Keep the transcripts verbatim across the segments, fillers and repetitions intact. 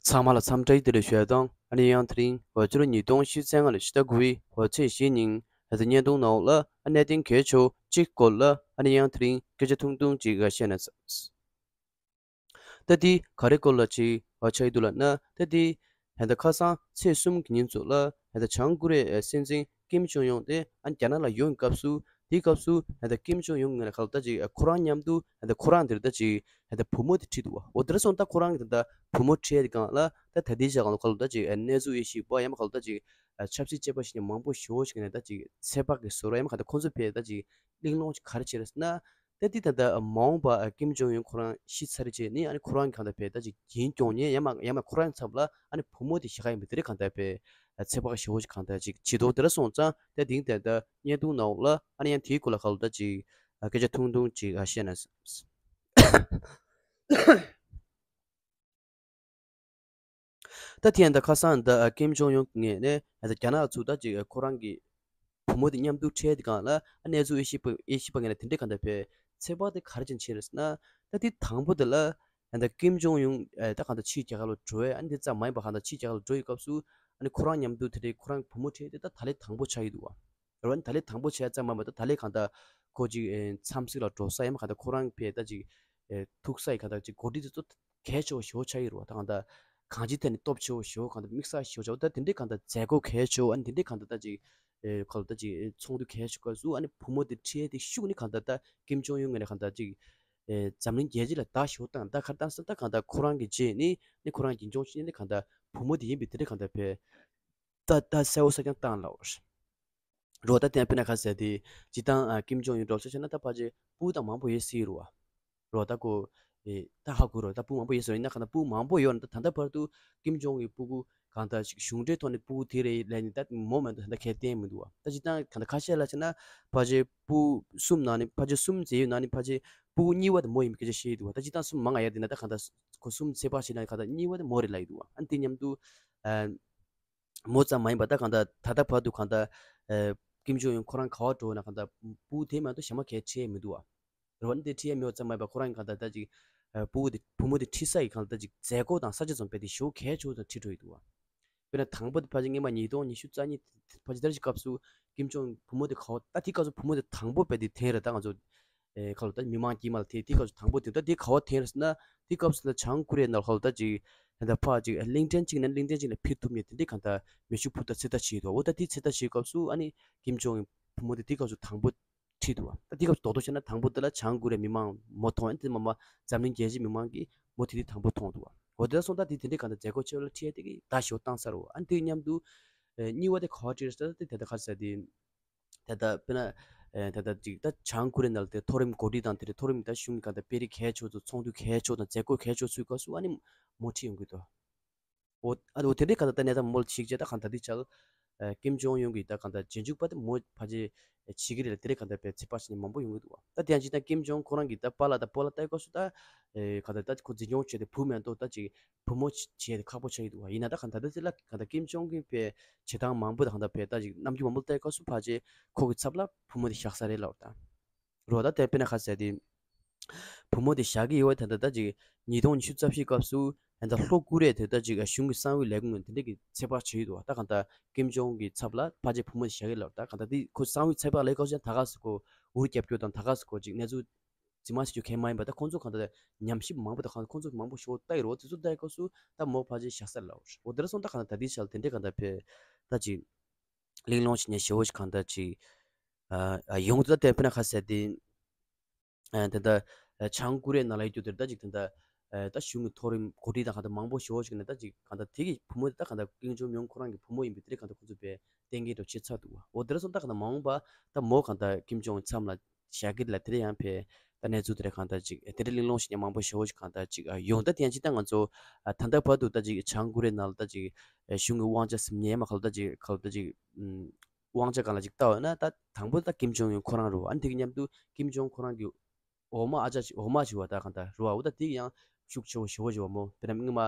ཚང་མ་ལ་འཚམས་འདྲི་བདེ་ལེགས་ཞུ་ཡ་དང་། ཨ་ནི་ཡང་དེ་རིང་འོ་ཕྱི་ལོ་ཉིས་སྟོང་ཉི་ཤུ་རྩ་ལྔ་ལོའི་ཕྱི་ཟླ་དགུ་པའི་འོ་ཚེས་བཞི་ཉིན་ཨ་ད་བརྙན་ཐུང་ནང་ལ་ཨ་གནད་དོན་གལ་ཆེ་བོ་གཅིག་སྐོར་ལ་ཨ་ནི་ཡང་དེ་རིང་སྐད་ཆ་ཐུང་ཐུང་ཅིག་བཤད་ན་བསམས། ད་དེ་ག་རེ་སྐོར་ལ་ཅིག་ཆགས་ཀྱི་འདུག་ལབ་ན། ད་དེ་ད་ལྟ་ཁ་སང་ཚེས་གསུམ་གྱི་ཉིན་ཚོ་ལ་ད་ལྟ་བྱང་ཀོ་རི་ཡའི་སྲིད་འཛིན་ཀིམ་ཇོང་ཡུང་དེ་ཨ་རྒྱ་ནག་ལ་ཡོང་བའི་སྐབས་སུ། དེའི་སྐབས་སུ་ད་ལྟ་ཀིམ་ཇོང་ཡུང་ངོས་ནས་ག་ལབ་ད་ཅིག་ཁོ་རང་མཉམ་དུ་ད་ལྟ་ཁོ་རང་དེར་ད་ཅིག་ད་ལྟ་བུ་མོ་དེ་ཁྲིད་འདུག་བ། འོ་དེ་འདྲ་སོང་ཙང་ད་ཁོ་རང་གིས་ད་ལྟ་བུ་མོ་ཁྲིད་ཡ་དེ་སྒང་ལ་ད་ད་ལྟའི་ཆ་སྒང་ལ་ག་ལབ་ད་ཅིག་གནས་ཚུལ་དབྱེ་ཞིབ་པ་ཡང་མ་ག་ལབ་ད་ཅིག་ཆབ་སྲིད་དཔྱད་པ་ཞིག་ནས་མང་པོ་ཞེ་པོ་ཞིག་ནས་ད་ཅིག་ཚོད་དཔག་གི་བཟོ་འདྲ་ཡང་མ་ག་ད་ཁོང་ཚོ་ཕར་ད་ཅིག་གླེང་སློང་ཅིག་ག་རེ་བྱས་རེད་ཟེར་ན། ད་འདི་ད་ལྟ་མ་འོངས་པ་ཀིམ་ཇོང་ཡུན་ཁོ་རང་ཤི་ཚར་རྗེས་ནི་ཨ་ནི་ཁོ་རང་གི་གང་ལྟར་བས་ད་ཅིག་རྒྱུན་སྐྱོང་མཁན་ཡང་མ་ཡང་མ་ཁོ་རང་ཚབ་ལ་ཨ་ནི་བུ་མོ་དེ་བཞག་ཡིན་པ་དེ་རིགས་གང་ལྟར་བས་ཚོད་དཔག་ཞེ་པོ་ཅིག་གང་ལྟར་ཅིག་བྱེད་དོ། དེ་འདྲ་སོང་ཙང་ད་དེང་ད་ལྟ་བརྙན་ཐུང་ནང་ལ་ཨ་ནི་ཡང་དེའི་སྐོར་ལ་ག་ལབ་ད་ཅིག་སྐད་ཆ་ཐུང་ཐུང་ཅིག་བཤད་ན་བསམས། ད་དེ་ཡང་ད་ཁ་སང་ད་ཀིམ་ཇོང་ཡུང་ངོས་ནས་ད་རྒྱ་ནག་ཚོ་ད་ཅིག་ཁོ་རང་གི་བུ་མོ་དེ་མཉམ་དུ་ཁྲིད་དེ་སྒང་ལ་གནས་ཚུལ་དབྱེ་ཞིབ་པ་དབྱེ་ཞིབ་པ་ངོས་ནས་དེ་འདྲས་གང་ལྟར་བས་ཚོད་དཔག་དེ་ག་རེ་བྱས་བྱས་རེད་ཟེར་ན། ད་དེ་དང་པོ་དེ་ལ་ད་ཀིམ་ཇོང་ཡུང་ད་གང་ལྟར་ཕྱིའི་རྒྱལ་ཁབ་ལ་འགྲོ་བས། ཨ་ནི་དེ་ཙམ་མ་ཡིན་པ་གང་ལྟར་ཕྱིའི་རྒྱལ་ཁབ་ལ་འགྲོ་ཡི་སྐབས་སུ་ཨ་ནི་ཁོ་རང་མཉམ་དུ་དེ་འདྲས་ཁོ་རང་བུ་མོ་ཁྲིད་དེ་ད་ད་ལན་དང་པོ་ཆགས་ཡི་འདུག་བ། རེད་བ། ད་ལན་དང་པོ་བྱས་ཙམ་མ་མ་གཏོགས་ད་ལན་གང་ལྟར་ཁོ་ཅིག་ཨེ་འཚམས་གཟིགས་ལ་འགྲོ་ས་ཡང་མ་གང་ལྟར་ཁོ་རང་ཕེ་ད་ཅིག་ཨེ་ཐུག་ས་ཡི་གང་ལྟར་ཅིག་གོ་སྒྲིག་དེ་ཚོ་གལ་ཆེ་བ་ཞེ་པོ་ཆགས་ཡོད་རེད་བ། ད་གང་ལྟར་གང་ཅིའི་ཐད་ནས་སྟོབས་ཆེ་བ་ཞེ་པོ་གང་ལྟར་དམིགས་བསལ་ཞེ་པོ་ཆགས་པ། ད་དེ་འདྲའི་གང་ལྟར་མཛད་སྒོ་གལ་ཆེ་བ་ཨ་ནི་དེ་འདྲའི་གང་ལྟར་ད་ཅིག་ཨེ་ཁོ་ལ་ད་ཅིག་ཨེ་ཚོགས་འདུ་གལ་ཆེ་སྐབས་སུ་ཨ་ནི་བུ་མོ་དེ་ཁྲིད་དེ་ཤུགས་ནི་གང་ལྟར་ད་ཀིམ་ཇོང་ཡུན་ངོས་ནས་གང་ལྟར་ཅིག་ཨེ་འཛམ་གླིང་རྒྱལ་སྤྱི་ལ་བརྡ་ཞེ་པོ་བཏང་། ད་ག་རེ་བཏང་ཟེར་ན། ད་གང་ལྟར་ཁོ་རང་གི་རྗེས་ནི་ནི་ཁོ་རང་རྒྱུན་སྐྱོང་བྱེད་མཁན་ནི་གང་ལྟར་བུ་མོ་དེ་ཡིན་པའི་དེ་འདྲའི་གང་ལྟར་བས། ད་ད་གསལ་པོ་གསལ་རྐྱང་བཏང་ལབ་རོ། ད་དེ་དཔེར་ན་ག་ཟེར་དེ་སྤྱིར་བཏང་ཨ་ཀིམ་ཇོང་ཡུན་འགྲོ་ས་བྱས་ན་ད་ཕལ་ཆེར་སྤུ་གུ་ད་མང་པོ་ཡོད་སྲིད་རོ། རོ་ད་ཁོ་ཨེ་ད་ཧ་གོ་རོ། ད་སྤུ་གུ་མང་པོ་ཡོད་སྲིད་རོ། ཡིན་ན་གང་ལྟར་སྤུ་གུ་མང་པོ་ཡོད་ན་ད་ད་ལྟ་བར་དུ་ཀིམ་ཇོང་གི་སྤུ་གུ་གང་ལྟར་ཞིག་གཞུང་འབྲེལ་ཐོག་ནས་སྤུ་གུ་དེ་རེད་ལབ་ནས་ད་མོ་མ་གཏོགས་ད་ལྟ་ཁས་བསྟན་མི་འདུག་བ། ད་སྤྱིར་བཏང་གང་ལྟར་ཁ་ཤས་ལ་བྱས་ན་ཕལ་ཆེར་སྤུ་གུ་གསུམ་ནང་ནས་ཕལ་ཆེར་གསུམ་བཙས་ཡོད་ནང་ནས་ཕལ་ཆེར་སྤུ་གུ་གཉིས་པ་དེ་མོ་ཡིན་པའི་སྐད་ཆ་བཤད་ཡི་འདུག་བ། ད་སྤྱིར་བཏང་གསུམ་མང་ང་ཡོད་དེ་ན་ད་གང་ལྟར་ཁོ་གསུམ་ཚོད་དཔག་བྱས་ན་གང་ལྟར་གཉིས་པ་དེ་མོ་རེད་ལབ་ཡི་འདུག་བ། ཨ་ནི་དེ་མཉམ་དུ་ཨ། མོ་ཙམ་མ་ཡིན་པ་ད་གང་ལྟར་ད་ལྟ་བར་དུ་གང་ལྟར་ཨ་ཀིམ་ཇོང་ཡུན་ཁོ་རང་ག་པར་འགྲོ་ན་གང་ལྟར་སྤུ་གུ་དེ་མ་གཏོགས་གཞན་མ་གས་ཁྲིད་ཡས་མི་འདུག་བ། རེད་བ། འདི་ཁྲིད་ཡས་མེད་པ་ཙམ་མ་ཡིན་པ་ཁོ་རང་གང་ལྟར་ད་ཅིག་ཨ་སྤུ་གུ་དེ་བུ་མོ་དེ་ཁྲིད་ས་ཡི་གང་ལྟར་ད་ཅིག་མཛད་སྒོ་དང་ས་ཆ་ཙམ་རྦད་དེ་ཞེ་པོ་གལ་ཆེ་བོ་དང་ཁྲིད་འགྲོ་ཡི་འདུག་བ། དཔེར་ན་དང་པོ་དེ་ཕལ་ཆེར་སྔོན་མ་ཉིས་སྟོང་ཉི་ཤུ་རྩ་གཉིས་ཕལ་ཆེར་ད་ཅིག་སྐབས་སུ་ཀིམ་ཇོང་བུ་མོ་དེ་ག་པར་ད་དེ་སྐབས་སུ་བུ་མོ་དེ་དང་པོ་རྦད་དེ་དེ་རེད། ད་ང་ཚོ་ཨེ་ཁ་ལོ་ད་མི་མང་དཀྱིལ་མ་ལ་དེ་དེ་སྐབས་སུ་དང་པོ་དེ་ད་དེ་ག་པར་དེ་རེད་ཟེར་ན། དེ་སྐབས་སུ་ད་བྱང་ཀོ་རི་ཡ་ནང་ལ་ཁ་ལོ་ད་ཅིག་ད་ཕར་ཅིག་གླིང་ཕྲན་གཅིག་ནས་གླིང་ཕྲན་གཅིག་ལ་འཕུར་ཐུབ་མཁན་དེ་འདྲའི་གང་ལྟར་མེ་ཤུགས་འཕུར་མདའ་ཚོད་ལྟ་བྱེད་ཡོད་འདུག་འོ་ད་དེ་ཚོད་ལྟ་བྱེད་སྐབས་སུ་ཨ་ནི་ཀིམ་ཇོང་གི་བུ་མོ་དེ་དེ་སྐབས་སུ་དང་པོ་ཁྲིད་འདུག་བ། ད་དེ་སྐབས་སུ་རྡོག་རྡོག་བྱས་ན་དང་པོ་དེ་ལ་བྱང་ཀོ་རི་ཡའི་མི་མང་མོ་མཐོང་། ཨ་ནི་དེ་མ་མ་འཛམ་གླིང་རྒྱལ་སྤྱིའི་མི་མང་གིས་མོ་དེ་དེ་དང་པོ་མཐོང་འདུག་བ། འོ་དེ་ལ་སོང་ད་དེ་དེ་འདྲའི་གང་ལྟར་མཛད་སྒོ་ཆེ་བ་ལ་ཁྲིད་ཡས་དེ་གི་ད་ཞོ་བཏང་ས་རུ། ཨ་ནི་དེ་མཉམ་དུ་ཨེ་གཉིས་པ་དེ་ག་པར་ཁྲིད་རེད་ཟེར་ད་དེ་ད་ལྟ་ག་ཟེར་དེ། ད་ལྟ་དཔེར་ན་ཨེ་ད་ལྟ་ཅིག་ད་བྱང་ཀོ་རི་ཡ་ནང་ལ་དེ་མཐོ་རིམ་འགོ་ཁྲིད་དང་དེ་རེད་མཐོ་རིམ་ད་གཞུང་གི་གང་ལྟར་དཔོན་རིགས་གལ་ཆེ་ཚོ་ཚོགས་འདུ་གལ་ཆེ་དང་མཛད་སྒོ་གལ་ཆེ་ཚོའི་སྐབས་སུ་ཨ་ནི་མོ་ཁྲིད་ཡོང་གི་འདུག་འོ་ཨ་འོ་དེ་འདྲའི་གང་ལྟར་ད་གནས་སྟངས་མོ་ལ་ཞིག་བྱས་ད་གང་ལྟར་དེ་ཆ་ལ་ཨེ་ཀིམ་ཇོང་ཡུན་གྱི་ད་གང་ལྟར་རྗེས་འཇུག་པ་དེ་མོ་ཕལ་ཆེར་བྱེད་ཀྱི་རེད་ལ་དེ་འདྲའི་གང་ལྟར་བས་ཚོད་དཔག་བྱེད་མཁན་མང་པོ་ཡོང་གི་འདུག་བ། ད་དེ་ཡང་ཅིག་ད་ཀིམ་ཇོང་ཁོ་རང་གི་ད་པཱ་ལགས་ད་པཱ་ལགས་ལྟ་བའི་སྐབས་སུ་ད་ཨེ་གང་ལྟར་ད་ཁོ་འཛིན་སྐྱོང་བྱས་ཏེ་བུ་མེད་མདོག་ད་ཅིག་བུ་མོ་བྱས་ཏེ་ཁག་པོ་ཆགས་ཀྱི་འདུག་བ། ཡིན་ན་ད་གང་ལྟར་ད་དེ་ལ་གང་ལྟར་ཀིམ་ཇོང་གི་བས་བྱེད་སྟངས་མང་པོ་དང་གང་ལྟར་བས་ད་ཅིག་རྣམ་འགྱུར་མང་པོ་ལྟ་བའི་སྐབས་སུ་ཕལ་ཆེར་ཁོ་གི་ཚབ་ལ་བུ་མོ་དེ་བཞག་ས་རེད་ལབ་ད། རོ་ད་དེ་དཔེར་ན་ཁ་ཟེར་དེ། བུ་མོ་དེ་བཞག་གི་ཡོད་པ་ད་ལྟ་ད་ཅིག་ཉིས་སྟོང་ཉི་ཤུ་རྩ་བཞིའི་སྐབས་སུ་ད་ལྟ་ལྷོ་ཀོ་རི་ཡ་དེ་ད་ཅིག་གཞུང་གི་གསང་བའི་ལས་ཁུངས་དེ་འདྲ་གི་ཚོད་དཔག་བྱས་ཡོད་འདུག་ད་གང་ལྟར་ཀིམ་ཇོང་གི་ཚབ་ལ་ཕལ་ཆེར་བུ་མོ་དེ་བཞག་གི་ལབ། ད་གང་ལྟར་དེ་ཁོ་གསང་བའི་ཚོད་དཔག་ལས་ཁ་ཤས་ད་ག་སུ་ཁོ་འུར་རྒྱབ་སྐྱོར་དང་ད་ག་སུ་ཁོ་ཅིག་གནས་ཚུལ་རྫུན་མ་བཤད་རྒྱུ་གལ་མ་ཡིན་པ་ད་ཁོང་ཚོ་གང་ལྟར་ཉམས་ཞིབ་མང་པོ་དང་ཁོང་ཚོ་མང་པོ་ཞིག་ལྟ་ཡི་རོ། དེ་ཚོ་ལྟ་ཡི་སྐབས་སུ་ད་མོ་ཕལ་ཆེར་བཞག་ས་ལབ། འོ་དེ་འདྲ་སོང་ད་གང་ལྟར་ད་ལྟའི་ཆར་ལ་དེ་འདྲའི་གང་ལྟར་བས་ད་ཅིག་གླེང་སློང་བྱེད་མཁན་ཞེ་པོ་ཞིག་གང་ལྟར་ཅིག་ཨ་ཨ་ཡོང་དུས་ད་དེ་དཔེར་ན་ཁ་ཟེར་དེ་ཨ་ད་ལྟ་ཨ་བྱང་ཀོ་རི་ཡའི་ནང་ལ་ཡོད་དུས་དེར་ད་ཅིག་ད་ལྟ་ཨ་ད་གཞུང་གི་མཐོ་རིམ་འགོ་ཁྲིད་དང་གང་ལྟར་མང་པོ་ཞེ་པོ་ཞིག་ནས་ད་ཅིག་གང་ལྟར་དེ་གི་བུ་མོ་དེ་ད་གང་ལྟར་ཀིམ་ཇོང་ཡུན་ཁོ་རང་གི་བུ་མོ་ཡིན་པའི་དེ་རིགས་གང་ལྟར་ཁོ་ཚོ་བས་གཏན་འཁེལ་འདྲ་བྱེད་ཚར་འདུག་བ། འོ་དེ་འདྲ་སོང་ད་གང་ལྟར་མ་འོངས་པ་ད་མོ་གང་ལྟར་ཀིམ་ཇོང་མཚམས་ལ་བཞག་གི་ལ་དེ་འདྲ་ཡང་བས་ད་གནས་ཚུལ་དེ་འདྲ་གང་ལྟར་ཅིག་དེ་འདྲ་གླེང་སློང་བྱེད་མཁན་མང་པོ་ཞེ་པོ་ཞིག་གང་ལྟར་ཅིག་ཨ་ཡོང་། ད་དེ་ཡང་ཅིག་ད་ང་ཚོ་ཨ་ད་ལྟ་བར་དུ་ད་ཅིག་བྱང་ཀོ་རི་ཡའི་ནང་ལ་ད་ཅིག་ཨ་གཞུང་གི་དབང་ཆ་ཟིན་ཉན་མ་ག་ལ་ད་ཅིག་ག་ལ་ད་ཅིག་ཨམ་དབང་ཆ་སྒང་ལ་ཅིག་ལྟ་བ་ན་ད་དང་པོ་ད་ཀིམ་ཇོང་ཡུན་ཁོ་རང་རེད་བ། ཨ་ནི་དེ་གི་མཉམ་དུ་ཀིམ་ཇོང་ཁོ་རང་གི་འོག་མ་ཨ་ཅག་ཅིག་འོག་མ་ཅིག་བ་ད་གང་ལྟར་རེད་བ། འོ་ད་དེ་གི་ཡང་ཤུགས་ཆེ་བོ་ཞེ་པོ་ཅིག་བ་མོ། དཔེར་ན་སྔོན་མ་ཨ་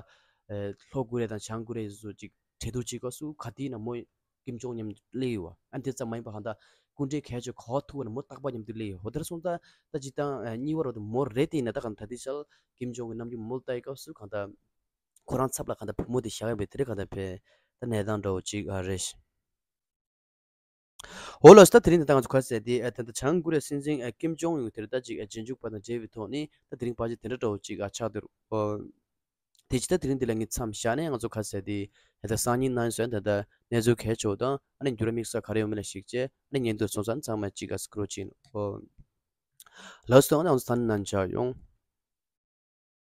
ལྷོ་ཀོ་རི་ཡ་དང་བྱང་ཀོ་རི་ཡ་སོ་སོ་ཅིག་གྲོས་བསྡུར་བྱེད་སྐབས་སུ་ག་དུས་ན་མོ་ཀིམ་ཇོང་མཉམ་དུ་སླེབས་ཡོད་བ། ཨ་དེ་ཙམ་མ་ཡིན་པ་གང་ལྟར་སྐུ་མགྲོན་གལ་ཆེ་ག་པར་ཐུག་པ་ན་མོ་རྟག་པར་མཉམ་དུ་སླེབས་ཡོད། འོ་དེར་སོང་ཙང་ད་ད་སྤྱིར་བཏང་ཨ་གཉིས་པ་རོ་དེ་མོ་རེད་དེ་ཡིན་ན་ད་གང་ལྟར་ད་དེ་ཆར་ཀིམ་ཇོང་གི་རྣམ་འགྱུར་མོ་ལ་ལྟ་ཡི་སྐབས་སུ་གང་ལྟར་ ཁོ་རང་ཚབ་ལ་གང་ལྟར་བུ་མོ་དེ་བཞག་ཡོད་པའི་དེ་རིང་གང་ལྟར་བས་ད་གནས་སྟངས་འདྲ་བོ་ཅིག་ཨ་རེད། འོ་ལགས་སོ། ད་དེ་རིང་ད་ལྟ་ང་ཚོ་ག་རེ་ཟེར་དེ་ཨ་ད་ལྟ་བྱང་ཀོ་རི་ཡ་སྲིད་འཛིན་ཨ་ཀིམ་ཇོང་ཡུན་དེ་རིང་ད་ཅིག་ཨ་རྗེས་འཇུག་པ་དང་འབྲེལ་བའི་ཐོག་ནས་ད་དེ་རིང་ཕལ་ཆེར་དེ་འདྲ་འདྲ་བོ་ཅིག་ཨ་ཆགས་འདུག་ཨོ། དེ་ཅི་ད་དེ་རིང་འདི་ལ་ངས་མཚམས་བཞག་ནས་ང་ཚོ་ག་རེ་ཟེར་དེ་ད་ལྟ་སང་ཉིན་གནངས་ཉིན་སོན་ད་ལྟ་གནས་ཚུལ་གལ་ཆེ་བ་དང་ཨ་ནི་འགྱུར་བ་དམིགས་བསལ་ག་རེ་ཡོད་མེད་ལ་གཞིགས་བྱས་ཨ་ནི་ཉིན་དུ་སོང་ཙང་ཚང་མ་ཅིག་ཨ་སྐུ་རོགས་བྱེད་ཨོ། ལགས་སོ། ང་ཚོ་ད་ནི་ནང་ཆ་ཡོང་།